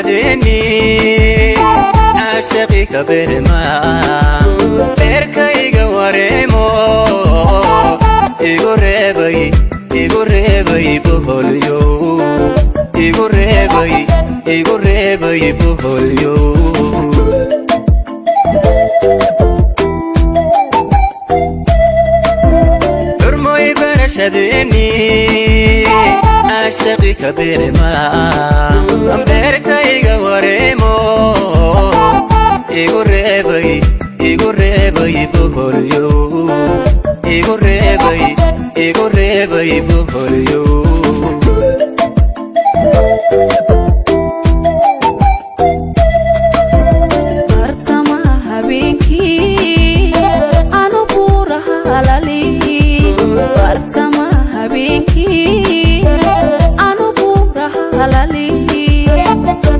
Barashadeeni caashaqi ka berma, beerkayga wareemo, igu reebay, igu reebay boholyo, igu reebay, igu reebay boholyo. Xurmoy barashadeeni caashaqi ka berma, beerkayga wareemo, igu reebay, igu reebay boholyo, igu reebay, igu reebay boholyo. Bartama habeenkii anu buuraha halali, bartama habeenkii anu buuraha halali,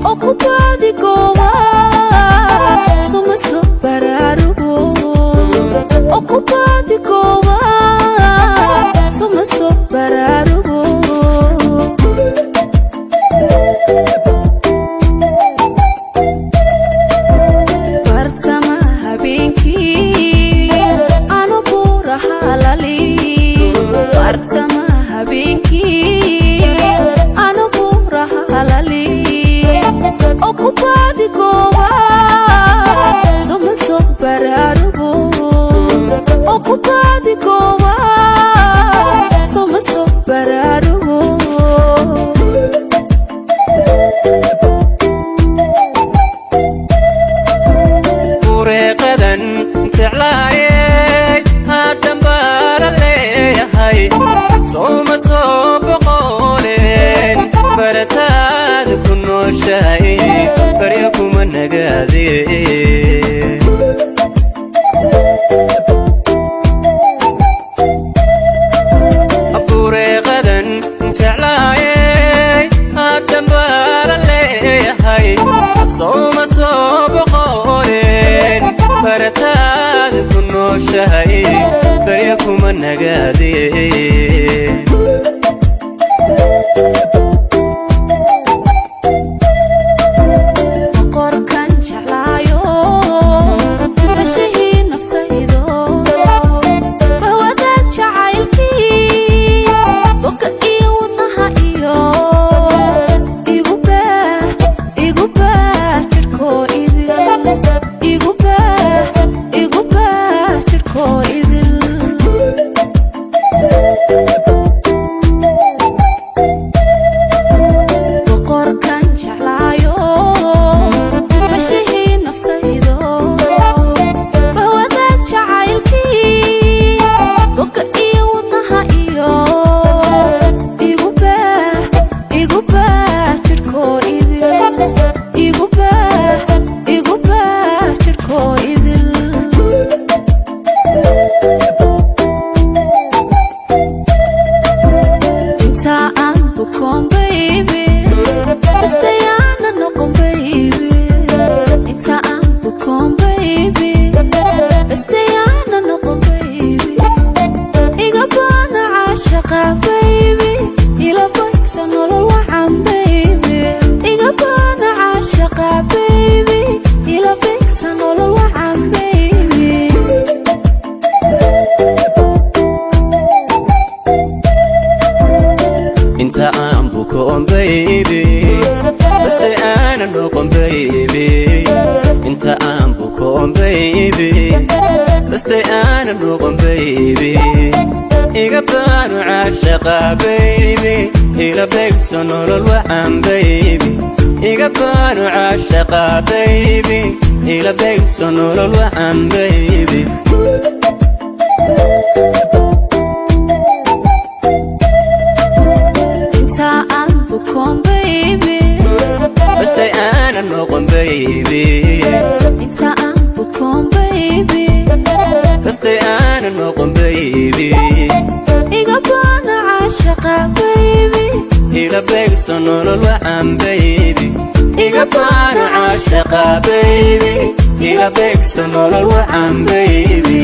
oo ku baadi gooba suma soo baraarugo, oo ku baadi gooba suma soo baraarugo. Bartama habeenkii anu buuraha halali, bartama habeenkii anu buuraha halali, oo ku baadi gooba suma soo baraarugo, oo ku baadi gooba suma soo baraarugo. Bureeqadan jeclaayey haatan baa la leeyahay, sowma soo boqooleen barataada ku nooshahay, baryo kuma nagaadeen. Bureeqadan jeclaayey haatan baa la leeyahay, sowma soo boqooleen barataada ku nooshahay, baryo kuma nagaadeen. Boqorkan jeclaayo, bashahii naftaydo, bahwadaag jacaylkii boga iyo wadnaha iyo igu baah, igu baah jidhkoo idil, igu baah, igu baah jidhkoo idil. Boqorkan jeclaayo, bashahii naftaydo, bahwadaag jacaylkii boga iyo wadnaha iyo igu baah, igu baah jidhkoo idil, igu baah, igu baah jidhkoo idil. Inta aan bukoon baby, bastayaana noqon baby, inta aan bukoon baby, bastayaana noqon baby, iga baana caashaqa baby, ila baygsa nolol wacan baby, iga baana caashaqa baby, ila baygsa nolol wacan baby. Inta aan bukoon baby, baste aanan noqon baby, inta aan bukoon baby, baste aanan noqon baby, iga baanu caashaqa baby, ila beegso nolol wacan baby, iga baanu caashaqa baby, ila beegso nolol wacan baby. Inta aan bukoon baby, baste aanan noqon baby, inta aan bukoon baby, baste aanan noqon baby, iga baana caashaqa baby, ila beegso nolol wacan baby, iga baanu caashaqa baby, ila beegso nolol wacan baby.